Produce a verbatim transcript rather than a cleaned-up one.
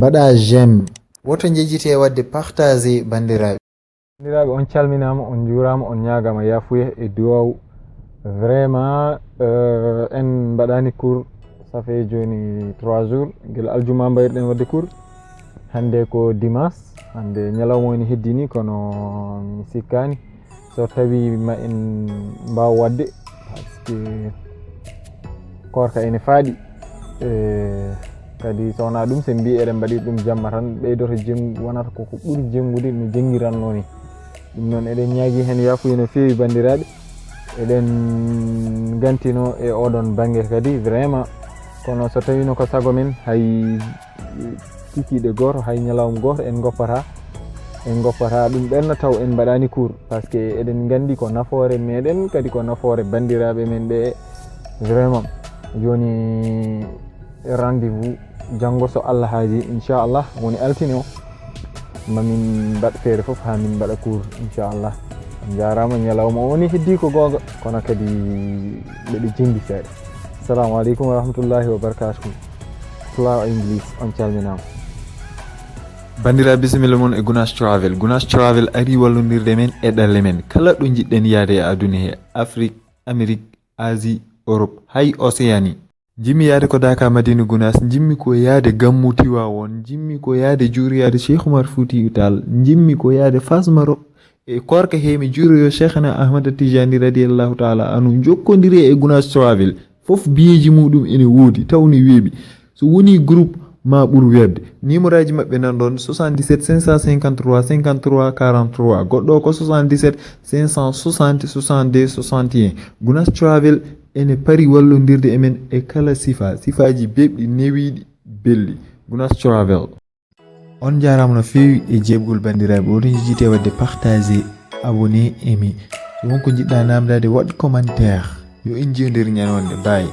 Mbaɗa j'aime. Woto njejjite waɗde partager, banndiraaɓe. Banndiraaɓe, on calminaama, on njuuraama, on ñaagaama yaafuya e duwaaw. Vraiment, euh, en mbaɗaani cours, ça fait jooni trois jours, gila aljuma mbayruɗen waɗde cours. Hannde ko dimanche, hannde ñalawma woni heddii nii, kono mi sikkaani so tawi ma en mbaaw waɗde, parce que koorka ene faaɗi. E kadi so wonaa ɗum, so en mbii eɗen mbaɗi ɗum jamma tan, ɓeydoto jeng-, wonata ko ko ɓuri jenngude no jenngiranno ni. Ɗum noon eɗen ñaagi heen yaafuya no feewi, banndiraaɓe. Eɗen ngantino e oɗon bannge kadi vraiment, kono so tawino ko sago men, hay kikiiɗe gooto, hay ñalawma gooto en ngoppata, en ngoppata ɗum ɓenna taw en mbaɗaani cours, parce que eɗen nganndi ko nafoore meɗen, kadi ko nafoore banndiraaɓe men ɓe vraiment. Jooni rendez-vous janngo so Allah haaji, inchallah, woni altine o, mamin mbaɗ feere fof haa min mbaɗa cours, inchallah. On njaaraama, ñalawma o woni heddii ko goonga, kono kadi mbeɗa jenngi seeɗa. Assalamu aleykum wa rahmatullahi wa barakatuhu. Pulaar e English, on calminaama. Banndiraaɓe, bisimilla mon e Gunaas Travel. Gunaas Travel ari wallondirde men e ɗalle men. Kala ɗo njiɗɗen yahde e aduna he, Afrique, Amérique, Asie, Europe, hay Océanie. Njimmi yahde ko Daaka Madina Gunaas, njimmi ko yahde Gammu Tiwaawoon, njimmi ko yahde juuroyaade Cheikh Oumar Foutiyou Tall, njimmi ko yahde Fass Maroc. E koorka he mi juuroyo Cheikhna Ahmad Tijani radiyallahu taala anhu, njokkondiri e Gunaas Travel. Fof biyeeji muɗum ene woodi, taw ne weeɓi. So woni groupe ma ɓur weeɓde. Numéro aji maɓɓe nan ɗon, soixante-dix-sept cinq cent cinquante-trois cinquante-trois quarante-trois, goɗɗo o ko soixante-dix-sept cinq cent soixante soixante-deux soixante et un. Gunaas Travel ene pari wallondirde e men e kala sifa, sifaaji beɓɗi, newiiɗi, belɗi. Gunaas Travel. On njaaraama no feewi e jeeɓgol, banndiraaɓe. Oɗon njejjitee waɗde partager, abonner, aimer. So won ko njiɗɗa naamndaade, waɗ commentaire. Yo en njiyodir ñande. Bye.